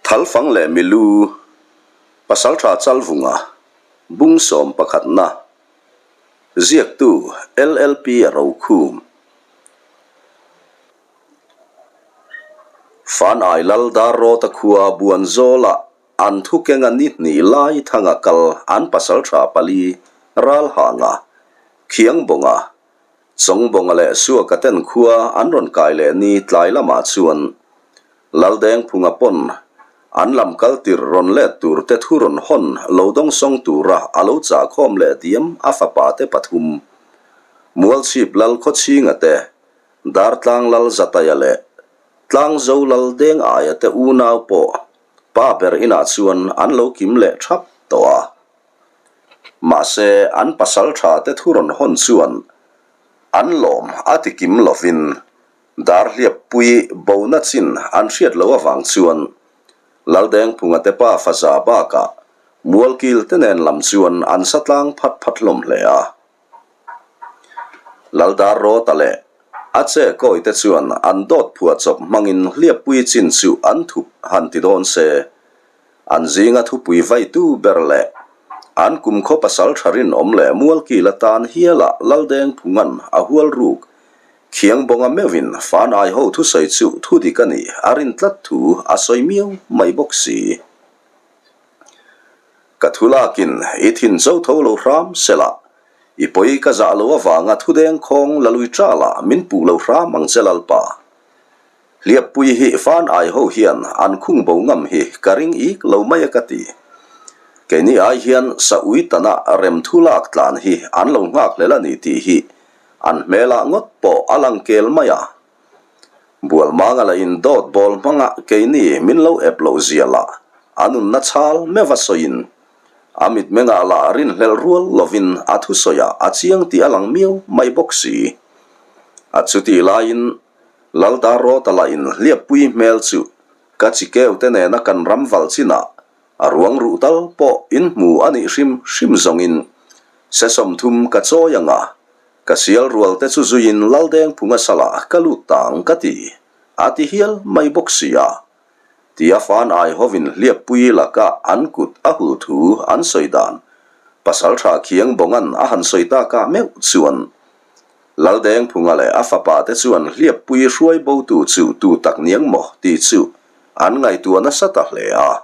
Thalfang leh Milu, Pasaltha Chalvunga, Bung sawm pakhatna, Ziaktu LLP a rokhum. Fanai Lal Darrawta khua Buanzawlah an thu kenga ni hnih lai thanga kal an pasaltha pali Ralhanga, Khiangbawnga, Chawngbawnga leh Suaka ten khua an rawn kai leh ni tlai lamah chuan Laldengphunga pawn an lam kal tir rawn let tur te thu rawn hawn lo dawngsawng tura a lo chah khawm leh diam a fapa te pathum Mualchhip Lal Khawchhinga te, Dartlang Lal Zataia leh Tlangzo Lal Dengaia te unau pawh pa ber inah chuan an lo kim leh thap tawh a. Mahse, an pasal tha te thu rawn hawn chuan an lawm a ti kim lovin Darhliappui bona chin an hriat loh avang chuan Laldengphunga te pa faza bakah Mualkil te nen lam chuan an sa tlang phat phat hlawm hle a. Laldar Rawta leh a che kawi te chuan an dawt phuah chawp hmangin hliappui chin chu an thup han ti dawn se. An zinga thupui vaitu ber leh an kumkhaw pasal tha rinawm leh Mualkil atan hiala Laldengphunga'n a hual ruk Khiangbawnga meuhin fan ai ho thusawi chu thudik a nih a rin tlat thu a sawi miau mai bawk si. Ka thu lakin i thin zo tho lo hram sela, i pawi ka zah lo avanga thudeng khawng la lui tala min puh lo hram ang che Lalpa. Hliappui hi fan ai ho hian an khung bo ngam hi ka ring ik lo mai a ka ti. Keini ai hian sa ui tana rem thu lak tlan hi an lo nghak hlel a ni tih hi an hmelah ngawt pawh a lang kel mai a. Bualmanga la in dawt bawl hmanga keini min lo ep loh zia lah a nunna chhal meuh a sawiin a mitmengah lah rinhlelh rual lovin a thusawiah a chiang tih a lang miau mai bawk si. A chutih laiin Laldar Rawta lah in hliappui hmel chu ka chi keu te nena kan ram valh chinah a ruang ruh tal pawh in hmu a nih hrim hrim zawngin se 30 ka chawi ang a, ka sial rual te chu zuiin Laldengphunga salah ka lut tang ka ti, a ti hial mai bawk si a. Tia fan ai hovin hliappui laka an kut a hul thu an sawi dan Pasaltha Khiangbawnga'n a han sawi takah meuh chuan Laldengphunga leh a fapa te chuan hliappui hruai botu chu tu tak niang maw tih chu an ngaihtuah nasa ta hle a.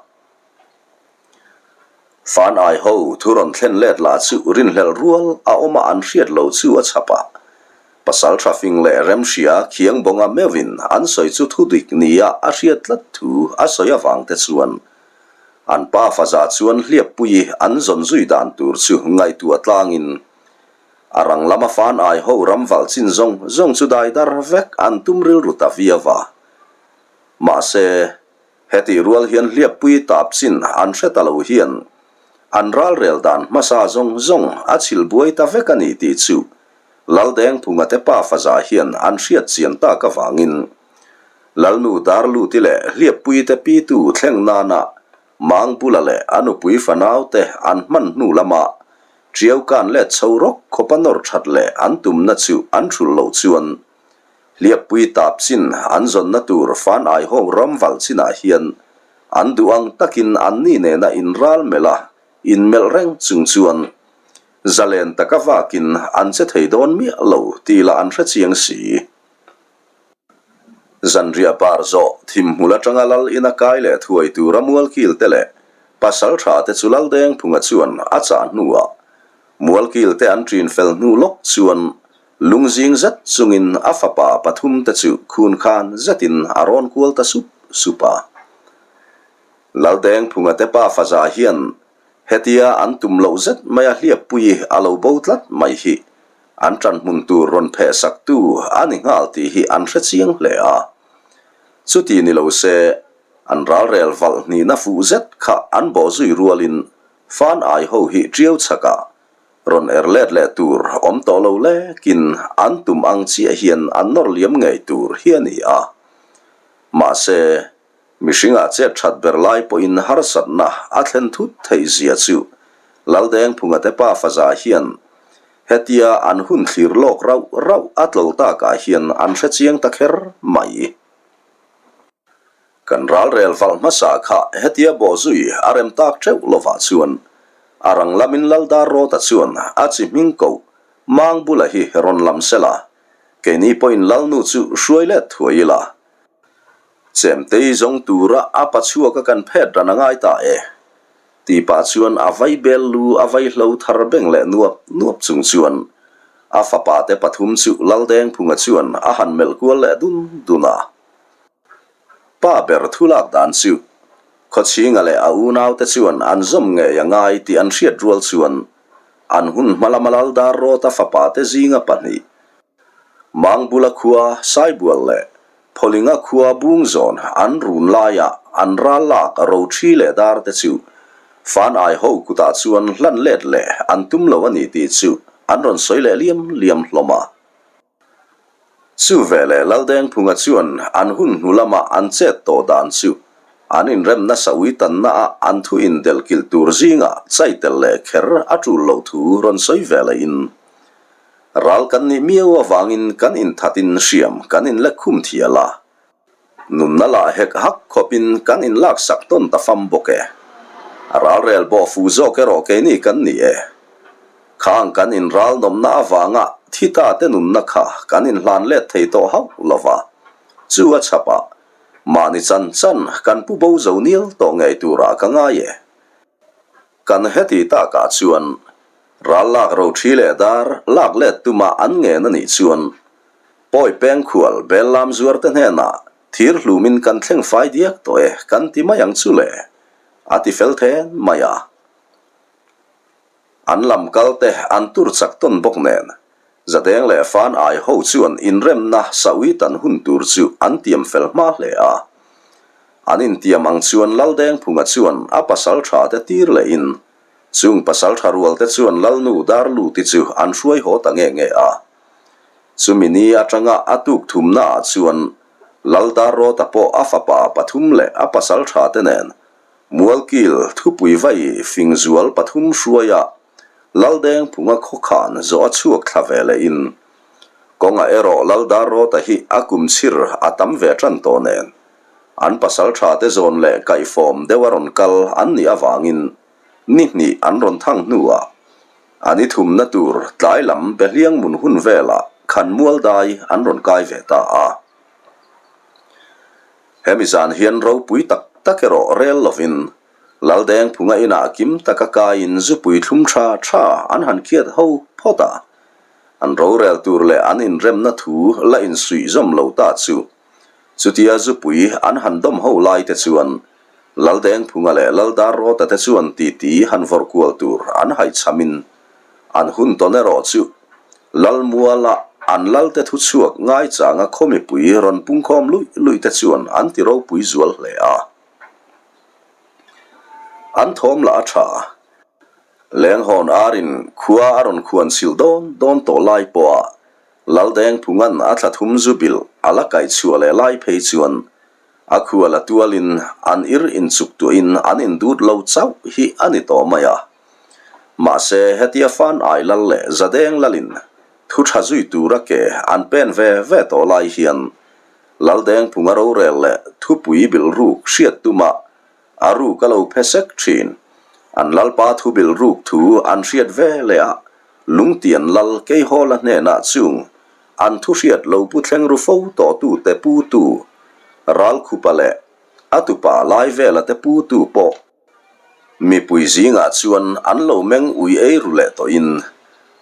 Fan ai ho thu rawn thlen let lah chu rinhlelh rual a awm a an hriat lo chu a chhap a. Pasal tha fing leh remhria Khiangbawnga meuhin an sawi chu thu dik nia a hriat tlat thu a sawi avang te chuan an pa faza chuan hliappui an zawn zui dan tur chu ngaihtuah tlangin A rang lama fan ai ho ram valh chin zawng zawng chu dai dar vek an tum rilru ta viau a. Mahse, hetih rual hian hliappui tap chin an hre ta lo hian an ralrel dan hmasa zawng zawng a chhilh buai ta vek a ni tih chu Laldengphunga te pa faza hian an hriat chian tak avangin Lalnu Darluti leh hliappui te pitu thleng nana Mangbula leh a nupui fanau te an hman hnu lama Ṭiau kan let chho rawk khawpa nawr ṭhat leh an tumna chu an ṭhulh loh chuan hliappui tap chin an zawnna tur fan aihawng ram valh chinah hian an duh ang takin anni nena inral melh a inmelh reng chung chuan zalen taka vakin an che thei dawn miah lo tih lah an hre chiang si. Zanriah par zawh thimhmul atanga lal ina kai leh thuai tura mualkil te leh pasal tha te chu Laldengphunga chuan a chah hnuah mualkil te an ṭin fel hnu lawk chuan lungzing zet chungin a fapa pathum te chu khun khan zetin a rawn kual ta sup sup a. Laldengphunga te pa faza hian hetia an tum loh zet maia hliappui a lo bo tlat mai hi An ṭan hmun tur rawn pheh saktu a ni nghal tih hi an hre chiang hle a. Chuti ni lo se, an ralrel valh hnihna fuh zet kha an bawh zui rualin fan ai ho hi ṭiau chhakah rawn er let leh tur awm tawh lo lekin an tum ang chiah hian an nawr liam ngei tur hi a ni a. Mahse, Mihringah chet that ber lai pawhin harsatna a thlen thut theih zia chu Laldengphunga te pa faza hian hetia an hun thlir lawk rauh rauh a tlawlh takah hian an hre chiang ta kher mai. Kan ralrel valh hmasa kha hetia bawhzui a rem tak teuh lovah chuan a rang lamin Laldar Rawta chuan a chi hming koh Mang bula hi rawn lam sela, keini pawhin Lalnu chu hruai let thuai ila. Chemtei zawng tura a pa chhuaka kan phet ran a ngai ta e. Tih pah chuan a vai bel lu a vai hlo thar beng leh nuap nuap chung chuan a fapa te pathum chu Laldengphunga chuan a han melh kual leh dun dun a. Pa ber thu lak dan chu Khawchhinga leh a unaute chuan an zawm ngei a ngai tih an hriat rual chuan an hun hma lama Laldar Rawta fapa te zinga pahnih Mangbula khua Saibual leh Phawlinga khua Bungzawn an run laia an ral lak rothi leh dar te chu Fan ai ho kutah chuan hlan let leh an tum lo a ni tih chu an rawn sawi leh liam liam hlawm a. Chu veleh Laldengphunga chuan an hun hnu lama an chet tawh dan chu an inrem nasa ui tanna ah an thu indelh kilh tur zingah chai tel leh kher a tul loh thu rawn sawi veleh in ral kan nih miau avangin kan inthatin hriam kan inlek khum thial a. Nunna lah hek hak khawpin kan inlaksak tawn ta fam bawk e. A ralrel bawh fu zawk erawh keini kan ni e. Khang kan inral nawmna avanga thi ta te nunna kha kan inhlan let thei tawh hauh lo va. Chu a chhapah mahni chan chan kan pu bo zo nil tawh ngei turah ka ngai e. Kan heti takah chuan ral lak rothi leh dar lak let tuma an ngen a nih chuan Pawi peng khual bel lam zuar te hnenah thir hlumin kan thleng fai diak tawh e kan ti mai ang chu le, a ti fel then mai a. An lam kal te an tur chak tawn bawk nen, Zadeng leh Fan Ai ho chuan inremna saui tan hun tur chu an tiam fel hma hle a. An intiam ang chuan Laldengphunga chuan a pasal tha te tir lehin chung pasal tha rual te chuan Lalnu Darluti chu an hruai haw ta nge nge a. Chumi ni atanga a tuk thumna ah chuan Laldar Rawta pawh a fapa pathum leh a pasal tha te nen Mualkil thupui vai fingzual pathum hruaia Laldengphunga khawkhan zawh a chhuak thla ve leh in kawngah erawh Laldar Rawta hi a kum chhir a tam ve tan tawh nen an pasal tha te zawn leh kaihfawm deuh a rawn kal an nih avangin ni hnih an rawn thang hnuah A ni thumna tur tlai lam Behliang mun hun velah khan mual dai an rawn kai ve ta a. Hemi zan hian ropui tak tak erawh rel lovin Laldengphunga inah kim taka kaiin zupui thlum tha tha an han khiat ho phawt a. An rorel tur leh an inremna thu la insuih zawm lo ta chu chutia zupui an han dawm ho lai te chuan Laldengphunga leh Laldarrawta te chuan titi han vawrh kual tur an haihchhamin an hun tawn erawh chu Lalmuala an Lalte thuchhuak ngaichanga khaw mipui rawn pungkhawm luih luih te chuan an ti ropui zual hle a. An thawm lah a tha. Lenghawn arin khua a rawn khuan chhilh dawn dawn tawh lai pawha Laldengphunga'n a thla thum zu bilh a la kaihchhuah leh lai phei chuan A khual a tualin an ir inchuk tuahin an indut lo chauh hi a ni tawh mai a. Mahse, hetia fan ai lal leh zadeng lalin thu tha zui tura ke an pen ve ve tawh lai hian Laldengphunga rorel leh thupui bilhruk hriat tuma a ruk a lo phe sek thin. An lalpa thu bilhruk thu an hriat ve leh a, Lungtian lal Keihawla hnenah chung An thu hriat lo pu thleng ru fo tawhtute putu Ralkhupa leh a tupa lai vela te putu pawh mipui zingah chuan an lo meng ui ei ru leh tawhin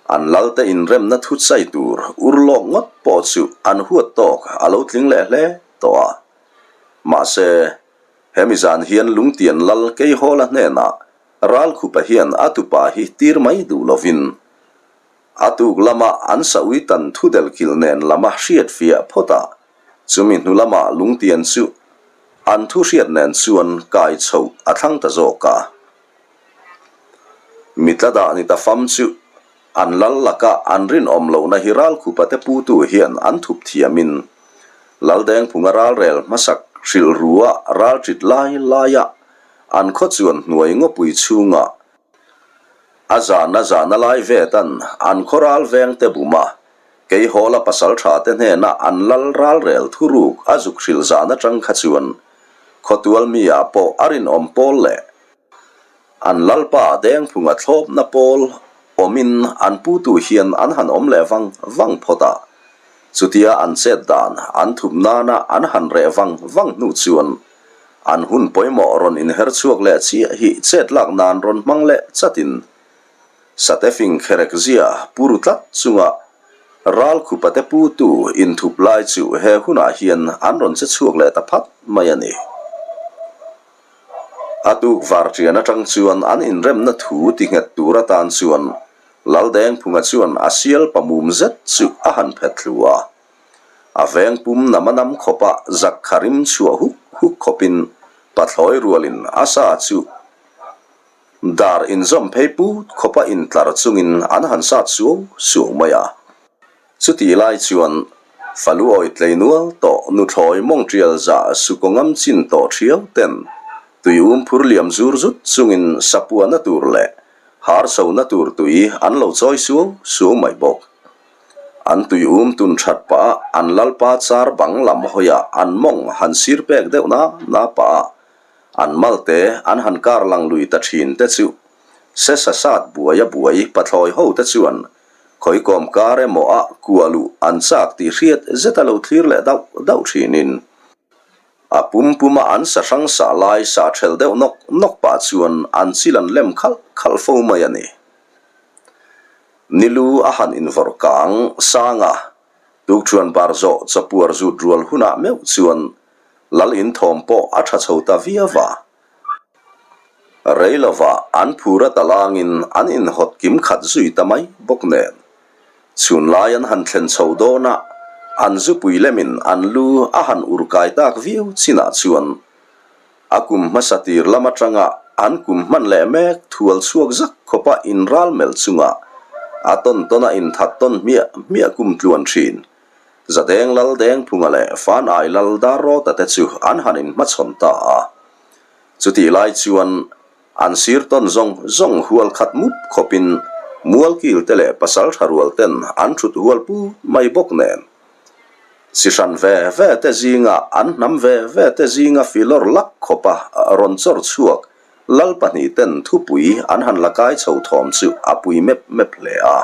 an lalte inremna thu chai tur ur lawk ngawt pawh chu an huat tawk a lo tling leh hle tawh a. Mahse, hemi zan hian Lungtian lal Keihawla hnenah Ralkhupa hian a tupa hi tir mai duh lovin A tuk lama an saui tan thu del kilh nen lama hriat fiah phawt a, chumi hnu lama lungtian chu an thu hriat nen chuan kai chhoh a thlang ta zawk a. Mitla dah ni ta fam chu an lal laka an rinawm lohna hi ralkhupa te putu hian an thup thiamin Laldengphunga ralrel hmasak hrilh rua ralṭit lai laia an khaw chuan hnuai ngawpui chhungah A zan a zan a lai vetan an khaw ral veng te bum a, Keihawla pasal tha te hnena an lal ralrel thuruk a zuk hrilh zan atang kha chuan. Khawtual mi ah pawh a rinawm pawl leh an lalpa Dengphunga thlawpna pawl awmin an putu hian an han awm leh vang vang phawt a. Chutia an chet dan an thup nana an han reh vang vang hnu chuan an hun pawimawh rawn inher chhuak leh chiah hi chet lak nan rawn hmang leh chatin Satefing kherek zia pu ru tlat chunga Ralkhupate putu inthup lai chu he hunah hian an rawn che chhuak leh ta phat mai a ni. A tuk varṭian aṭang chuan an inremna thu ti nghet tur atan chuan Laldengphunga chuan a sial pamum zet chu a han phet thlu a. A veng pum nam a nam khawpa zak kha rim chhuah huk huk khawpin pathlawi rualin a sa chu Dar inzawm phei put khawpa intlar chungin an han sat suau suau mai a. Chutih lai chuan falu awi tlei nual tawh nuthlawi mawng tial zah sukawngam chin tawh thiau ten tui um phur liam zur zut chungin sapuahna tur leh har sona tur tui an lo chawi suau suau mai bawk. An tui um tun that pah a an lalpa char bang lam hawiah an mawng han sir pek deuh na na pah a An malte an han kar lang lui ta thin te chu sesa sat buai a buai pathlawi ho te chuan khawikawm kar emaw ah kua luh an chak tih hriat zet a lo thlir leh dauh dauh thin in a pum pum a an sa hrang sah lai sah thelh deuh nawk nawk pah chuan an chil an lem khalh khalh fo mai a ni. Nilu a han invawrh kang sang a, tukṭhuan bar zawh chawpuar zut rual hunah meuh chuan Lal in thawm pawh a tha chho ta viau va. Rei lovah an phur a talangin an inhawt kim khat zui ta mai bawk nen. Chhun lai an han thlen chho dawn a, an zupui lemin an lu a han ur kai tak viau chinah chuan a kum hmasa tir lam atanga an kum hman leh mek thual chhuak zak khawpa inral melh chunga a tawn tawn a inthat tawn hmiah hmiah kum tluan thin. Zadeng Lal Dengphunga leh Fanai Lal Darrawta te chu an han inhmachhawn ta a. Chutih lai chuan an sir tawn zawng zawng hual khat mup khawpin Mualkil te leh Pasaltha rual ten an thut hual put mai bawk nen. Chi hran ve ve te zinga an hnam ve ve te zinga filawr lak khawpa rawn chawr chhuak Lal 2 ten thupui an han la kai chho thawm chu a pui mep mep hle a.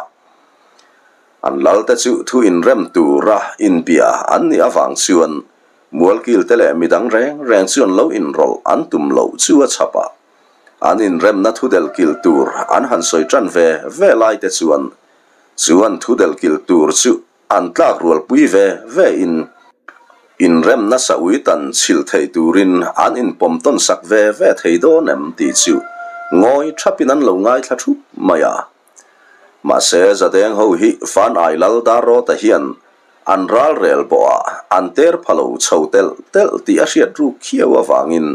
An lalte chu thu inrem tura inbia an nih avang chuan Mualkilte leh midang reng reng chuan lo inrawlh an tum loh chu a chhap a. An inremna thu delhkilh tur an han sawi tan ve ve laite chuan chu an thu delhkilh tur chu an tlak rualpui ve ve in inremna saui tan chhilh thei turin an inpawm tawn sak ve ve thei dawn em tih chu ngawi thapin an lo ngaithla thup mai a. Mahse, Zadeng ho hi Fanai Lal Darrawta hian an ral rel bawhah an ter pha lo chho telh telh tih a hriat ruk khiau avangin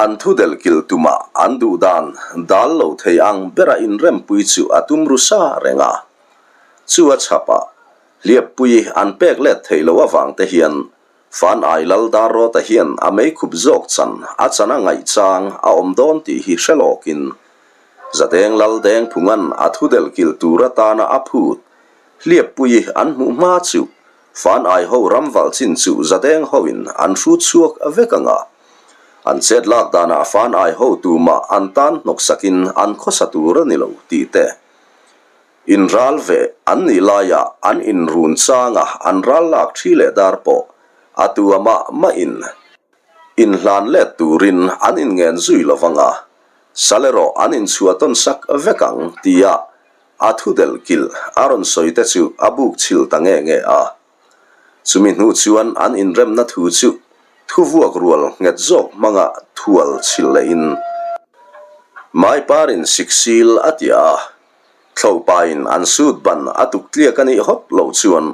an thu delhkilh tumah an duh dan dal lo thei ang bera inrempui chu a tum ru sa reng a. Chu a chhapah hliappui an pek let theih loh avang te hian Fanai Lal Darrawta hian a meikhup zawk chan a chan a ngaihchang a awm dawn tih hi hre lawkin Zadeng Lal Dengphunga'n a thu delhkilh tur atana a phut hliappui an hmuh hma chu Fanai ho ramvalh chin chu Zadeng hoin an hrut chhuak vek ang a. An chet lak danah Fanai ho tumah an tan hnawksakin an khawsa tur a ni lo tih te inral ve an nih laiah an inrun changa an ral lak thi leh dar pawh a tu amah mahin inhlan let turin an inngen zui lo vang a. Sal erawh an inchhuah tawn sak vek ang tia a thu delh kilh a rawn sawi te chu a buk chhil ta nge nge a. Chumi hnu chuan an inremna thu chu thu vuak rual nghet zawk hmanga thual chhilh lehin Maiparin siksil a ti a. Thlopain an sut ban a tuk tliak a nih hawt loh chuan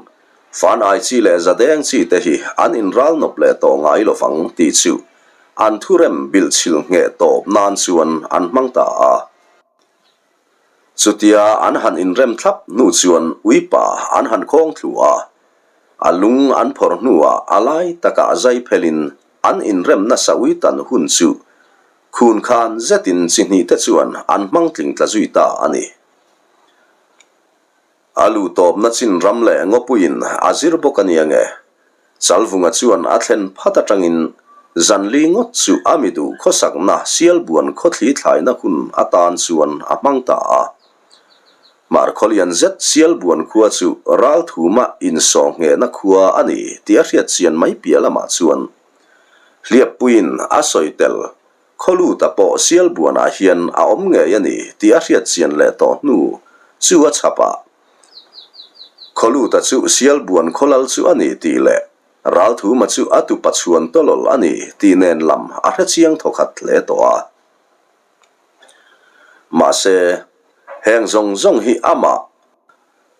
Fan ai chi leh zadeng chi te hi an inral nawp leh tawh ngai lovang tih chu an thurem bilhchhilh ngheh tawp nan chuan an hmang ta a. Chutia an han inrem thlap hnu chuan uipa an han khawng thlu a, a lung an phawrh hnuah a lai takah zai phelin an inrem nasa ui tan hun chu khun khan zetin chi hnih te chuan an hmang tling tla zui ta a ni. A lu tawpna chin ram leh ngawpuiin a zir bawk a nia nge? Chalvunga chuan a thlen phat atangin. Zanli ngawt chu a mi duh khawsakna Sialbuan khawthli thlaina hun atan chuan a hmang ta a. Hmarkhawlian zet Sialbuan khua chu ralthuma insawhnghehna khua a ni tih a hriat chian mai piah lamah chuan Hliappuiin a sawi tel Khawluta pawh Sialbuanah hian a awm ngei a ni tih a hriat chian leh tawh hnu chu a chhap a. Khawluta chu Sialbuan khawlal chu a ni tih leh Ralthuma chu a tupa chhuan tawlawl a ni tih nen lam a hre chiang thawkhat hle tawh a. Mahse, heng zawng zawng hi amah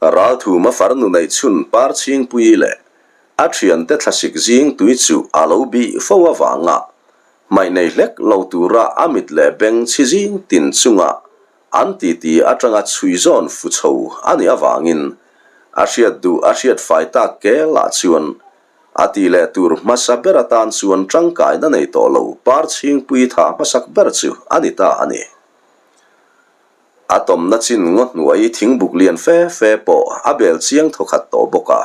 Ralthuma farnu neih chhun Parchhingpuii leh a thiante thlasik zing tui chu a lo bih fo avanga hmaih nei hlek lo tura a mit leh beng chhi zing tin chunga an titi atanga chhui zawn fu chho a nih avangin a hriat duh a hriat fai tak kelah chuan a tih leh tur hmasa ber atan chuan tangkaina nei tawh lo Parchhingpuii thah hmasak ber chu a ni ta a ni. A tawmna chin ngaw hnuai thingbuk lian fe fe pawh a bel chiang thawkhat tawh bawk a,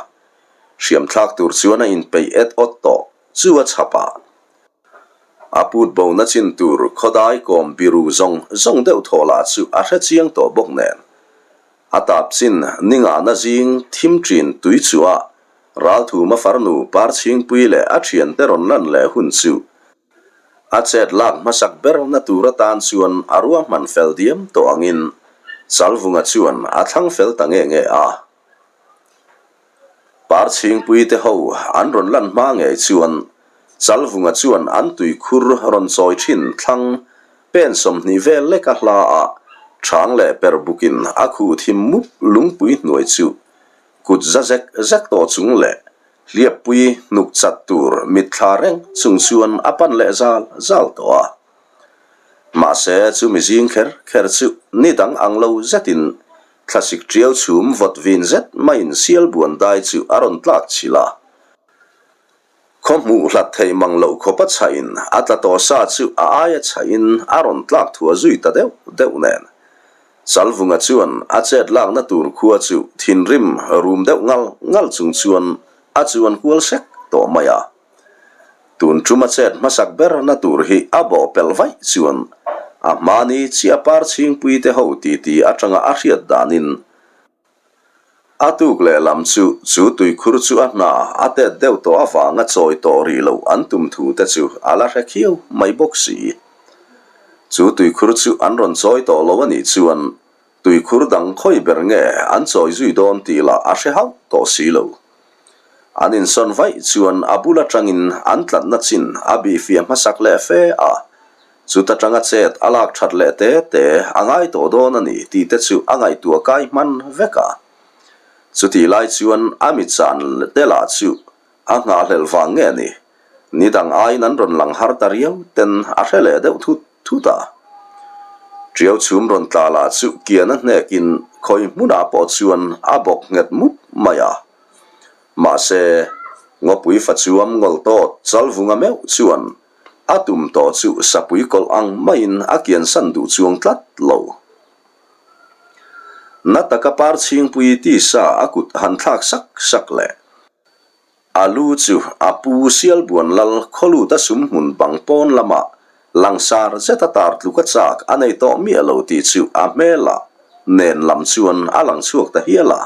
hriam thlak tur chuan a inpeih et awt tawh chu a chhap a. A put bona chin tur khawdai kawm biru zawng zawng deuh thaw lah chu a hre chiang tawh bawk nen. A tap chin ningahna zing thim ṭin tui chu a Ralthuma farnu Parchhingpui leh a ṭhiante rawn lan leh hun chu A chet lak hmasak berna tur atan chuan a ruahman fel diam tawh angin Chalvunga chuan a thlang fel ta nge nge a. Parchhingpui te ho an rawn lan hma ngei chuan Chalvunga chuan an tuikhur rawn chawi thin thlang pen 20 vel leka hla a chang leh per bukin a khuh thim mup lungpui hnuai chu kut za zek zek tawh chung leh Hliappui hnuk chat tur mitthla reng chung chuan a pan leh zal zal tawh a. Mahse chumi zing kher kher chu ni dang ang lo zetin thlasik tiau chhum vawt vin zet maiin sial buan dai chu a rawn tlak chhilh a. Khaw hmuh hlat theih mang loh khawpa chhain a tla tawh sa chu a aia chhain a rawn tlak thuah zui ta deuh deuh nen. Chalvunga chuan a chet lakna tur khua chu thinrim rum deuh ngal ngal chung chuan a chuan kual sek tawh mai a. Tun tum a chet hmasak berna tur hi a bawh pelh vaih chuan a hmani chiah par chhingpui te ho titi atanga a hriat danin A tuk lehlam chu chu tuikhur chu a hna a tet deuh tawh avanga chawi tawh rih loh an tum thu te chu a la hre khiau mai bawk si. Chu tuikhur chu an rawn chawi tawh lo a nih chuan tuikhur dang khawi ber nge an chawi zui dawn tih lah a hre hauh tawh si lo. An insawn vaih chuan a bul atangin an tlatna chin a bihfiah hmasak leh fe a, Chuta tanga chet a lak that leh te te a ngai tawh dawn a ni tih te chu a ngaihtuah kai hman vek a. Chutih lai chuan a mi chan te lah chu a nghahhlelh vang nge ni, ni dang aiin an rawn lang har ta riau ten a hre leh deuh thut thut a. Tiau chhum rawn tla lah chu kian a hnekin khawi hmunah pawh chuan a bawk nghet mup mai a. Mahse, ngawpui fachuam ngawl tawt chalvunga meuh chuan A tum tawh chu sapui kawlh ang maiin a kiansan duh chuang tlat lo. Na taka par chhingpui tisa a kut han thlak sak sak leh. A lu chu a pu Sialbuan lal khawluta sum hmun bang pawn lamah langsar zeta tar tluka chak a nei tawh miah lo tih chu a hmelah nen lam chuan a lang chhuak ta hial a.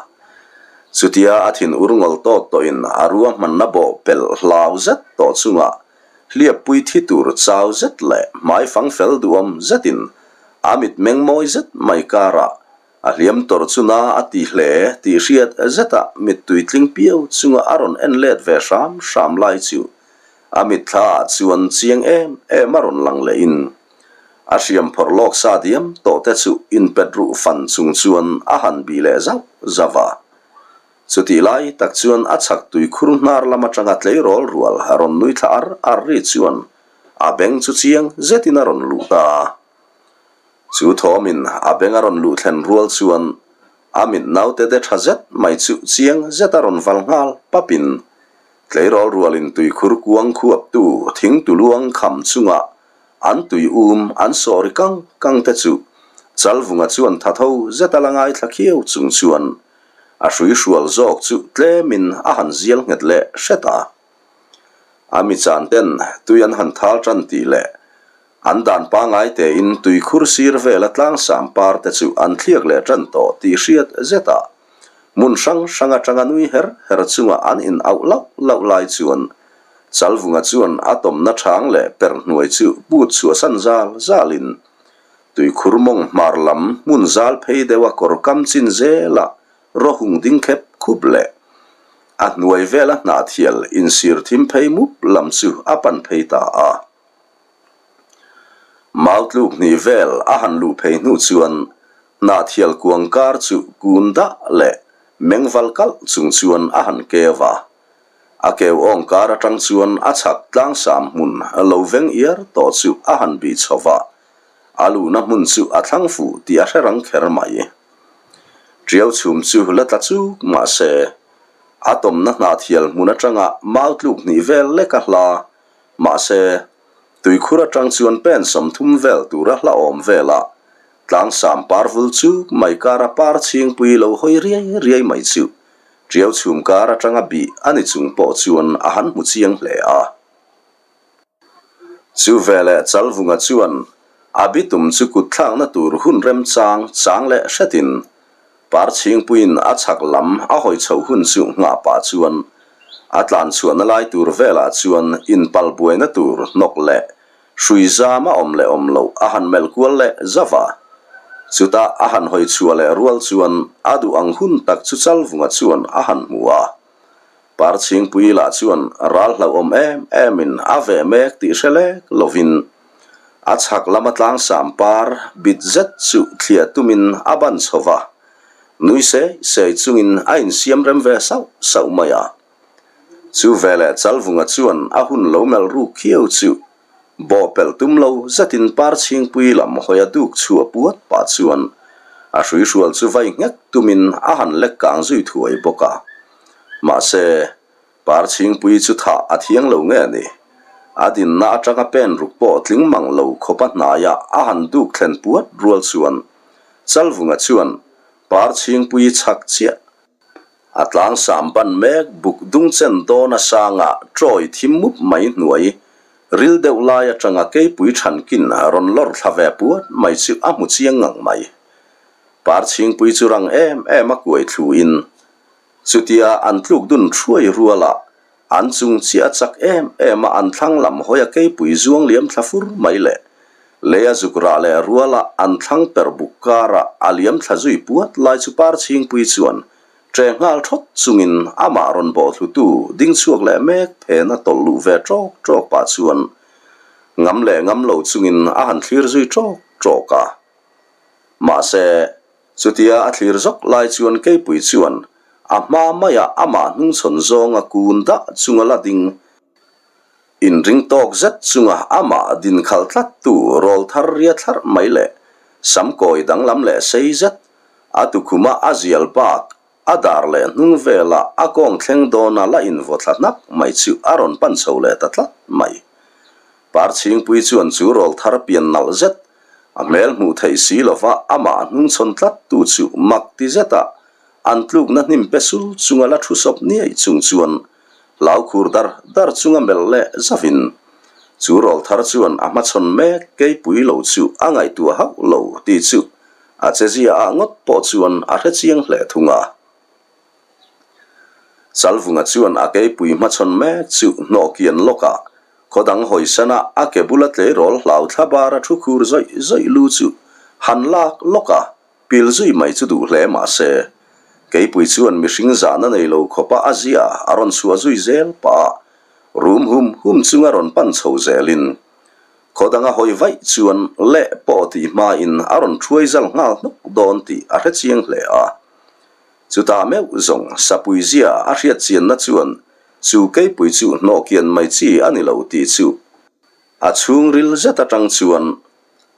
Chutia a thin ur ngawl tawt tawhin a ruahmanna bawh pelh hlau zet tawh chungah Hliappui thi tur chau zet leh hmai fang fel duhawm zetin a mit meng mawi zet mai karah a hliam tawrh chu na a ti hle tih hriat zeta mittui tling piau chunga a rawn en let ve hram hram lai chu a mitthla ah chuan chiang em em a rawn lang lehin a hriam phawrh lawk sa diam tawh te chu inpet ruh fan chung chuan a han bih leh zauh zauh a. Chutih lai tak chuan a chhak tui khur hnar lam atanga tleirawl rual a rawn nui thla ar ar ri chuan a beng chu chiang zetin a rawn luh ta a. Chu thawmin a beng a rawn luh thlen rual chuan a mit naute de tha zet mai chu chiang zet a rawn val nghal papin tleirawl rualin tuikhur kuang khuaptu thing tuluang kham chungah an tui um an sawh ri kang kang te chu Chalvunga chuan thatho zet a la ngaithla khiau chung chuan A hrui hrual zawk chu tlemin a han zial nghet leh hret a. A mi chan ten tui an han thal tan tih leh an dan pangai tein tuikhur sir vela tlangsam par te chu an thliak leh tan tawh tih hriat zet a, hmun hrang hrang atanga nui her her chunga an in auh lauh lauh lai chuan Chalvunga chuan a tawmna thang leh perh hnuai chu put chhuahsan zal zalin tuikhur mawng hmar lam hmun zal phei deuha kawr kam chin zela Rawhung ding khep khup leh a hnuai vela hnahthial insir thim phei mup lam chu a pan phei ta a. Mau tluk hnih vel a han luh phei hnu chuan hnahthial kuang kar chu kun dah leh mengval kalh chung chuan a han keu a. A keu awng kar atang chuan a chhak tlangsam hmun lo veng iar tawh chu a han bih chho va, a luhna hmun chu a thlang fuh tih a hre rang kher mai. Ṭiau chhum chu la tla chuk mah se, a tawmna hnahthial hmun aṭanga mau tluk hnih vel lek a hla. Mahse, tuikhur aṭang chuan pen 30 vel tura hla awm velah tlangsam par vul chuk mai kara par chhingpui lo hawi riai riai mai chu ṭiau chhum kar aṭanga bih a ni chung pawh chuan a han hmu chiang hle a. Chu veleh Chalvunga chuan a bitum chu kut thlakna tur hun remchang chang leh hretin Parchhingpuiin a chhak lam a hawi chhoh hun chu nghah pah chuan a tlan chhuahna lai tur velah chuan inpal buaina tur hnawk leh hrui zam a awm leh awm loh a han melh kual leh zauh a. Chutah a han hawi chhuah leh rual chuan a duh ang hun tak chu Chalvunga chuan a han hmu a. Parchhingpui lah chuan ral hlauhawm em emin a veh mek tih hre lek lovin a chhak lama tlangsam par bit zet chu thliah tumin a ban chho va, nui sei sei chungin a insiam rem ve sauh sauh mai a. Chu veleh Chalvunga chuan a hun lo melh ruk khiau chu Bawhpelh tum lo zetin Parchhingpui lam hawi a duk chhuah puat pah chuan a hruihrual chu vai nghet tumin a han lek kang zui thuai bawk a. Mahse, Parchhingpui chu thah a thiang lo nge ni? A dinna atanga pen ruk pawh tling mang lo khawpa hnaia a han duk thlen puat rual chuan Chalvunga chuan Parchhingpui chhak chiah A tlangsam ban mek buk dung chen dawn a sanga trawi thim mup mai hnuai ril deuh lai atanga keipui thankin rawn lawr thla ve puat mai chu a hmu chiang ngang mai. Parchhingpui chu rang em em a kuai thlu in chutia an tluk dun thuai ruala an chung chiah a chak em em a an thlang lam hawi a keipui zuang liam thla fur mai leh lei a zuk rah leh ruala an thlang per buk kara a liam thla zui puat lai chu Parchhingpui chuan ṭe nghal ṭhawt chungin amah rawn bawhthlutu ding chhuak leh mek phena tawlh luh ve ṭawk ṭawk pah chuan ngam leh ngam lo chungin a han thlir zui ṭawk ṭawk a. Mahse, chutia a thlir zawk lai chuan Keipui chuan a hma maiah amah hnungchhawn zawnga kun dah chunga la ding Inring tawk zet chunga amah din khalh tlattu rawl thar ria thlarh mai leh samkawi danglam leh sei zet, a tukhuma a zial bak, a dar leh hnung vela a kawng thleng dawna la invaw thla hnak mai chu a rawn pan chho leh ta tlat mai. Parchhingpui chuan chu rawl thar pian nalh zet, a hmel hmuh theih si lova amah hnungchhawn tlattu chu mak ti zeta an tlukna hnim pe sul chunga la thu sawp niai chung chuan Hlaukhur dar dar chunga melh leh zavin chu rawl thar chuan a hmachhawn mek keipui lo chu a ngaihtuah hauh lo tih chu a chezia ah ngawt pawh chuan a hre chiang hle thung a. Chalvunga chuan a keipui hmachhawn mek chu hnawhkian lawkah khaw dang hawisana a ke bula tleirawl hlau thla bara thu khur zawih zawih lu chu han lak lawk a. Pil zui mai chu duh hle mah se, Keipui chuan mihring zahna nei lo khawpa a zia a rawn chhuah zui zel pah a, rum hum hum chunga rawn pan chho zelin khaw danga hawi vaih chuan leh pawh tih hmain a rawn thuai zal nghal hnawk dawn tih a hre chiang hle a. Chutah meuh zawng Sapui zia a hriat chianna chuan chu Keipui chu hnawhkian mai chi a ni lo tih chu a chhungril zet atang chuan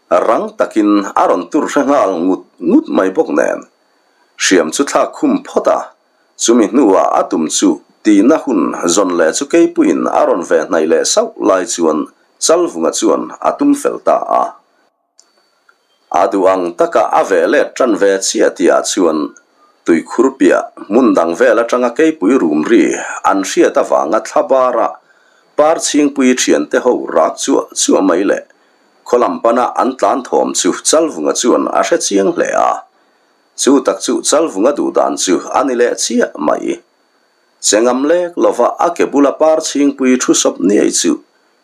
Rang takin a rawn tur hre nghal ngut ngut mai bawk nen, hriam chu thlak khum phawt a, chumi hnuah a tum chu tihna hun zawn leh chu keipuiin a rawn ve hnaih leh sauh lai chuan Chalvunga chuan a tum fel ta a. A duh ang taka a ve let tan ve chiah tihah chuan tuikhur piah hmun dang vel atanga keipui rum ri an hriat avanga thla bara. Parchhingpui thiante ho rak chuah chuah mai leh khaw lam pana an tlan thawm chu Chalvunga chuan a hre chiang hle a. Chu tak chu Chalvunga duh dan chu a ni leh chiah mai. Chengam lek lova a ke bula Parchhingpui thu sawp niai chu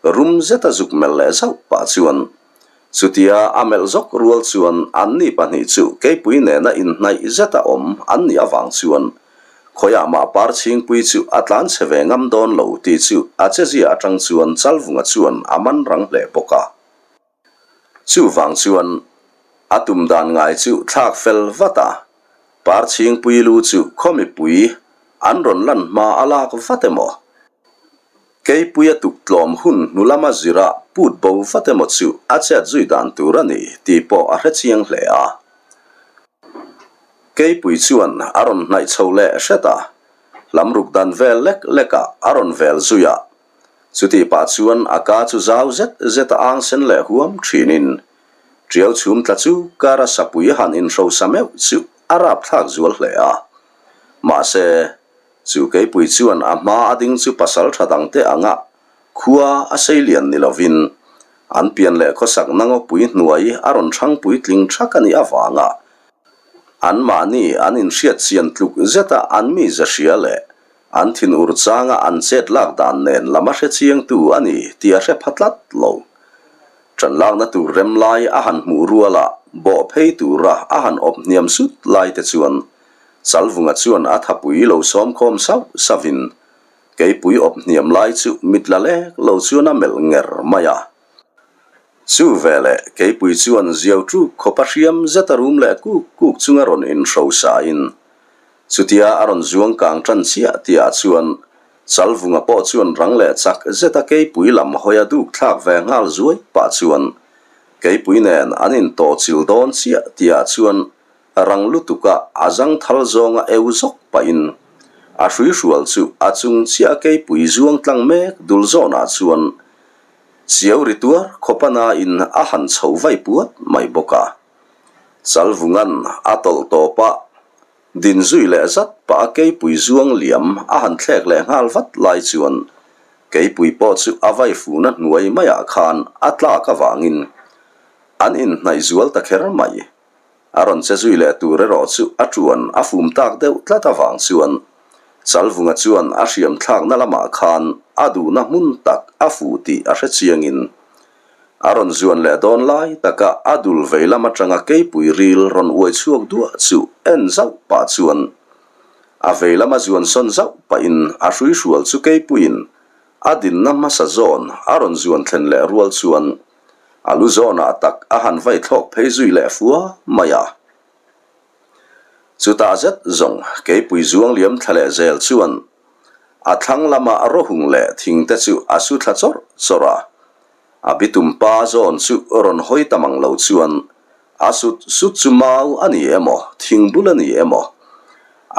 rum zeta zuk melh leh zauh pah chuan chutia a melh zawk rual chuan anni pahnih chu keipui nena inhnaih zeta awm an nih avang chuan Khawiah mah Parchhingpui chu a tlan chhe ve ngam dawn lo tih chu a chezia atang chuan Chalvunga chuan a man rang hle bawk a. Chuvang chuan a tum dan ngai chu thlak fel vat a, Parchhingpui lu chu khaw mipui an rawn lan hma a lak vat emaw? Keipuia tuk tlawm hun hnu lama zira put bo vat emaw chu a chet zui dan tur a ni tih pawh a hrechiang hle a. Keipui chuan a rawn hnaih chho leh hret a, lam ruk dan vel lek lekah a rawn vel zui a. Chutih pah chuan a ka chu zau zet zet a ang sen leh huam thinin Tiau chhum tla chu kara sapui han inhrosa meuh chu a rapthlak zual hle a. Mahse, chu keipui chuan a hma a ding chu pasal tha dangte anga Khua a sei lian ni lovin an pian leh khawsakna ngawpui hnuai a rawn hrang puitling thak a nih avanga anmahni an inhriat chian tluk zeta an mize hria leh an thinur changa an chet lak dan nen lam a hre chiangtu a ni tih a hre pha tlat lo. Ṭan lakna tur rem lai a han hmuh ruala bawh phei tura a han awp hniam sut lai te chuan Chalvunga chuan a thapui lo sawmkhawm sauh sauhin Keipui awp hniam lai chu mit la lek lo chuan a melh nger mai a. Chu veleh keipui chuan ziau ṭuk khawpa hriam zeta rum leh kuk kuk chunga rawn inhrosain chutia a rawn zuang kang ṭan chiah tihah chuan Chalvunga pawh chuan rang leh chak zeta keipui lam hawia duk thlak ve nghal zuai pah chuan keipui nen an intawhchil dawn chiah tihah chuan Rang lutuka a zangthal zawnga eu zawk pahin a hruihrual chu a chung chiah keipui zuang tlang mek dul zawnah chuan chiau ri tuar khawpa nain a han chho vai puat mai bawk a. Chalvungan a tawlh tawp a, din zui leh zat pah a keipui zuang liam a han thlek leh nghal vat lai chuan keipui pawh chu a vai fuhna hnuai maiah khan a tlak avangin an inhnaih zual ta kher mai. A rawn che zui leh tur erawh chu a tuan a fum tak deuh tlat avang chuan Chalvunga chuan a hriam thlakna lamah khan a duhna hmun tak a fuh tih a hre chiangin a rawn zuan leh dawn lai taka a dul vei lam atanga keipui ril rawn uai chhuak duah chu en zauh pah chuan a vei lama zuan sawn zauh pahin a hruihrual chu keipuiin a dinna hmasa zawn a rawn zuan thlen leh rual chuan A lu zawnah tak a han vai thlawk phei zui leh fua mai a. Chutah zet zawng keipui zuang liam thla leh zel chuan a thlang lama rawhung leh thing te chu a su thla chawrh chawrh a. A bitum pa zawn chu rawn hawi ta mang lo chuan a sut sut chu mau a ni emaw thing bul a ni emaw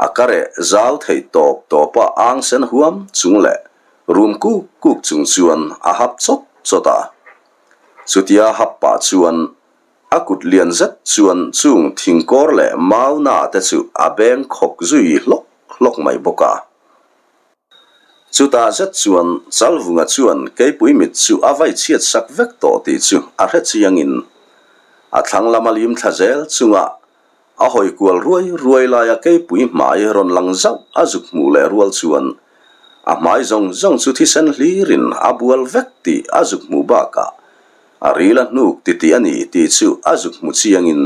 a kareh zau theih tawp tawpa ang sen huam chung leh Rum kuk kuk chung chuan a hap chawt chawt a. Chutia hap pah chuan a kut lian zet chuan chung thingkawr leh mau na te chu a beng khawk zui hlawk hlawk mai bawk a. Chutah zet chuan Chalvunga chuan keipui mit chu a vai chhiat sak vek tawh tih chu a hre chiangin a thlang lama lim thla zel chunga A hawi kual ruai ruai laia keipui hmai rawn lang zauh a zuk hmuh leh rual chuan a hmai zawng zawng chu thisen hlirin a bual vek tih a zuk hmuh bakah a ril a hnuk titih a ni tih chu a zuk hmu chiangin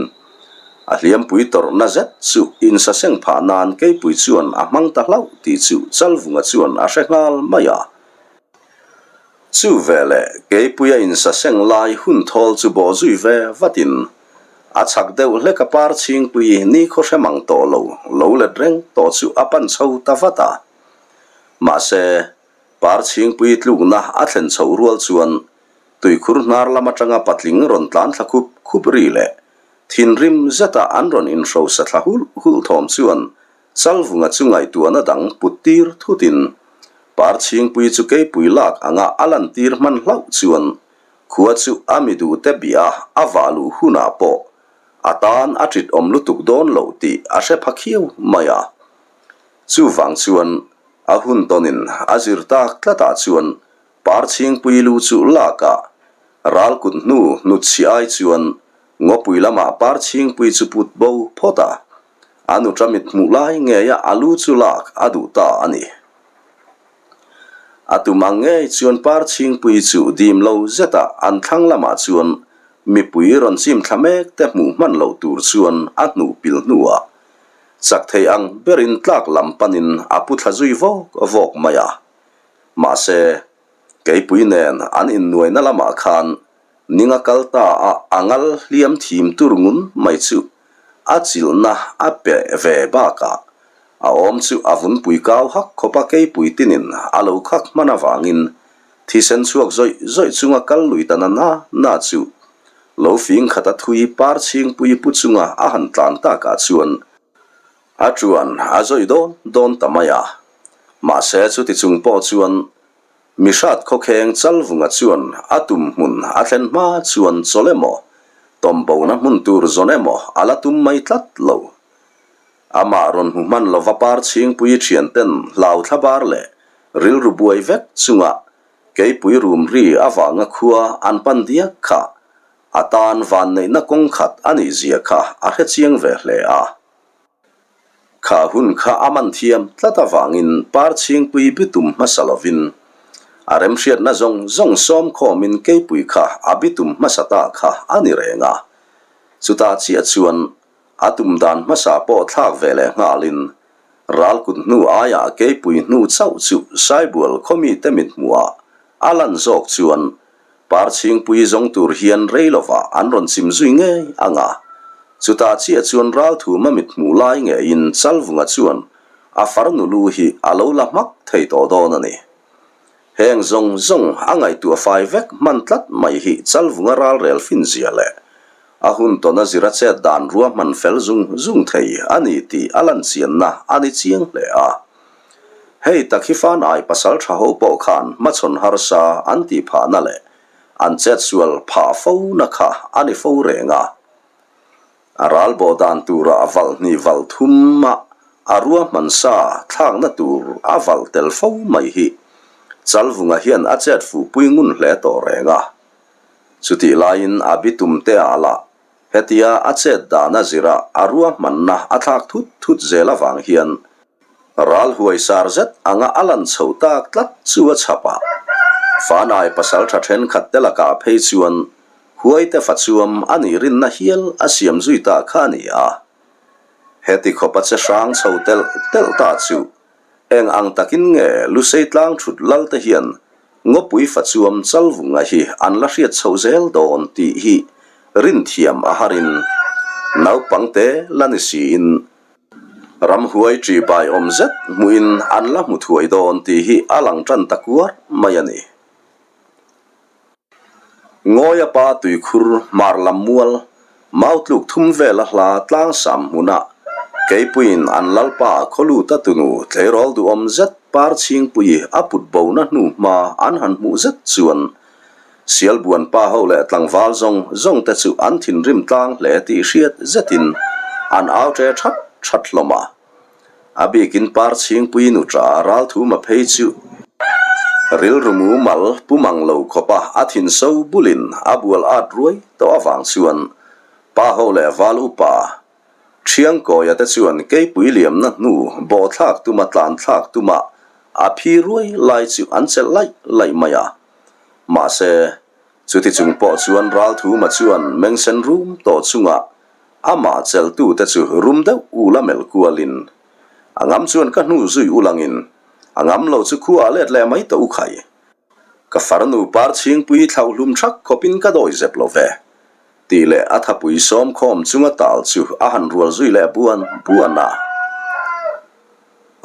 a hliampui tawrhna zet chu insaseng phah nan keipui chuan a hmang ta hlauh tih chu Chalvunga chuan a hre nghal mai a. Chu veleh keipuia insaseng lai hun thawl chu bawh zui ve vatin a chhak deuh hlek a par chhingpui nikhaw hre mang tawh lo, lo let reng tawh chu a pan chho ta vat a. Mahse, par chhingpui tlukna a thlen chhoh rual chuan tuikhur hnar lam atanga patling rawn tlan thla khup khup ri leh thinrim zeta an rawn inhrosa thla hulh hulh thawm chuan Chalvunga chu ngaihtuahna dang put tir thutin Parchhingpui chu keipui lak anga a lantir hman hlauh chuan khua chu a mi duhte bia a vah luh hunah pawh a tan a ṭit awm lutuk dawn loh tih a hre pha khiau mai a. Chuvang chuan a hun tawnin a zir tak tlatah chuan. Parchhingpui lu chu lakah ral kut hnu hnut chhi ai chuan ngawpui lamah Parchhingpui chu put bo phawt a, a nuṭa mit hmuh lai ngeia a lu chu lak a duh ta a ni. A tum ang ngei chuan Parchhingpui chu dim lo zeta an thlang lamah chuan mipui rawn chim thla mek te hmuh hman loh tur chuan a hnuh pil hnuah chak thei ang berin tlak lam panin a pu thla zui vawk vawk mai a. Mahse, keipui nen an innuaina lamah khan ninga kal ta a a ngal hliam thim tur ngun mai chu a chilhna a pe ve bakah a awm chu a vunpui kau hak khawpa keipui tinin a lo khak hman avangin thisen chhuak zawih zawih chunga kal lui ta na na na chu lo fing khat a thui par chhingpui pu chunga a han tlan takah chuan A ṭuan a zawih dawn dawn ta mai a. Mahse chuti chung pawh chuan Mihrat khawkheng Chalvunga chuan a tum hmun a thlen hma chuan chawl emaw, tawmbona hmun tur zawn emaw a la tum mai tlat lo. Amah rawn hmu hman lova par chhingpui ṭhianten hlau thlabar leh rilru buai vek chunga keipui rum ri avanga khua an pan diak kha a tan vanneihna kawng khat a nih zia kha a hrechiang ve hle a. Kha hun kha a man thiam tlat avangin Parchhingpui bitum hmasa lovin a remhriatna zawng zawng sawm khawmin keipui kha a bitum hmasa ta kha a ni reng a. Chutah chiah chuan a tum dan hmasa pawh thlak ve leh nghalin ralkut hnu aiah keipui hnu chauh chu Saibual khawmite mithmuhah a lan zawk chuan Parchhingpui zawng tur hian rei lovah an rawn chim zui ngei ang a. Chutah chiah chuan Ralthuma mit hmuh lai ngeiin Chalvunga chuan a farnu lu hi a lo la hmak thei tawh dawn a ni. Heng zawng zawng a ngaihtuah fai vek hman tlat mai hi Chalvunga ralrel finzia leh a hun tawna zira chet dan ruahman fel zung zung thei a ni tih a lanchianna a ni chiang hle a. Hei tak hi Fanai pasal tha ho pawh khan hmachhawn harsa an tih phahna leh an chetsual phah fo na kha a ni fo reng a. A ral bawh dan tura a valh hnih valh thum a, a ruahman sa thlakna tur a valh tel fo mai hi Chalvunga hian a chet fuh pui ngun hle tawh reng a. Chutih laiin a bitum te ah lah hetia a chet dan a zira a ruahmanna a thlak thut thut zel avang hian Ral huai sar zet anga a lan chhoh tak tlat chu a chhap a. Fanai pasal tha thenkhat te lakah phei chuan huaite fa chuam a nih rinna hial a siam zui ta kha a ni a. Heti khawp a che hrang chho telh telh ta chu eng ang takin nge Lusei tlang thut lal te hian ngawpui fa chuam Chalvunga hi an la hriat chhoh zel dawn tih hi rinthiam a harin naupangte la ni siin Ramhuai ṭihbai awm zet hmuhin an la hmu thuai dawn tih hi a lang ṭan ta kuar mai a ni. Ngawia pa tuikhur hmar lam mual mau tluk thum vela hla tlangsam hmunah keipuiin an lalpa khawluta tunu tleirawl duhawm zet Parchhingpui a put bona hnu hma an han hmuh zet chuan Sialbuan pa ho leh tlangval zawng zawng te chu an thinrim tlang hle tih hriat zetin an au ṭe that that hlawm a. A bikin Parchhingpui nuṭa Ralthuma phei chu rilru mumal pu mang lo khawpa a thin so bulin a bual at ruai tawh avang chuan pa ho leh val upa Thiangkawia te chuan keipui liamna hnu bawhthlak tuma tlanthlak tuma a phi ruai lai chu an chelh laih laih mai a. Mahse, chuti chung pawh chuan Ralthuma chuan mengsen rum tawh chungah amah chelhtute chu rum deuh ula melh kualin, A ngam chuan ka hnu zui ulangin, a ngam lo chu khuaah let leh mai tawh u khai. Ka farnu par chhingpui thlauhlum thak khawpin ka dawi zep lo ve, tih leh a thapui sawmkhawm chunga tal chu a han rual zui leh buan buan a.